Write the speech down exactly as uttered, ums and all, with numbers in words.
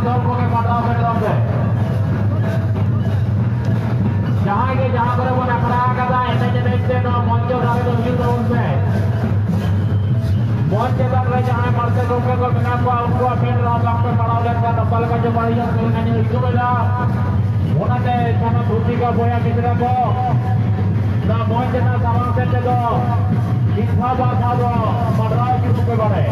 ᱫᱚᱞ ᱠᱚᱜᱮ ᱯᱟᱲᱟᱣ ᱥᱮᱴᱮᱨᱚᱜ ᱯᱮ᱾ ᱡᱟᱦᱟᱸᱭ ᱜᱮ ᱡᱟᱦᱟᱸ ᱠᱚᱨᱮ ᱵᱚᱱ ᱟᱠᱷᱲᱟ ᱟᱠᱟᱫᱟ, ᱮᱱᱮᱡ ᱮᱱᱮᱡ ᱛᱮ ᱱᱚᱣᱟ ᱢᱚᱧᱪᱚ ᱫᱷᱟᱨᱮ ᱫᱚ ᱦᱤᱡᱩᱜ ᱛᱟᱵᱚᱱ ᱯᱮ᱾ ᱢᱚᱧᱪ ᱪᱮᱛᱟᱱ ᱨᱮ ᱡᱟᱦᱟᱸᱭ ᱢᱟᱨᱥᱟᱞ ᱜᱚᱢᱠᱮ ᱠᱚ ᱢᱮᱱᱟᱜ ᱠᱚᱣᱟ, ᱩᱱᱠᱩᱣᱟᱜ ᱢᱮᱫ ᱨᱮᱦᱚᱸ ᱵᱟᱝ ᱯᱮ ᱯᱟᱲᱟᱣ ᱞᱮᱱᱠᱷᱟᱱ ᱚᱠᱟ ᱞᱮᱠᱟ ᱪᱚ ᱵᱟᱹᱲᱤᱡᱚᱜ ᱠᱟᱱᱟ ᱧᱮᱞ ᱦᱚᱪᱚ ᱮᱫᱟ᱾ ᱚᱱᱟᱛᱮ ᱥᱟᱱᱟᱢ ᱨᱩᱥᱤᱠᱟ ᱵᱚᱭᱦᱟ ᱜᱤᱫᱽᱨᱟᱹ ᱠᱚ, ᱱᱚᱣᱟ ᱢᱚᱧᱪ ᱪᱮᱛᱟᱱ ᱥᱟᱢᱟᱝ ᱥᱮᱫ ᱛᱮᱫᱚ ᱢᱤᱫ ᱫᱷᱟᱣ ᱵᱟᱨ ᱫᱷᱟᱣ ᱫᱚ ᱯᱟᱲᱟᱣ ᱦᱤᱡᱩᱜ ᱯᱮ ᱵᱟᱲᱮ᱾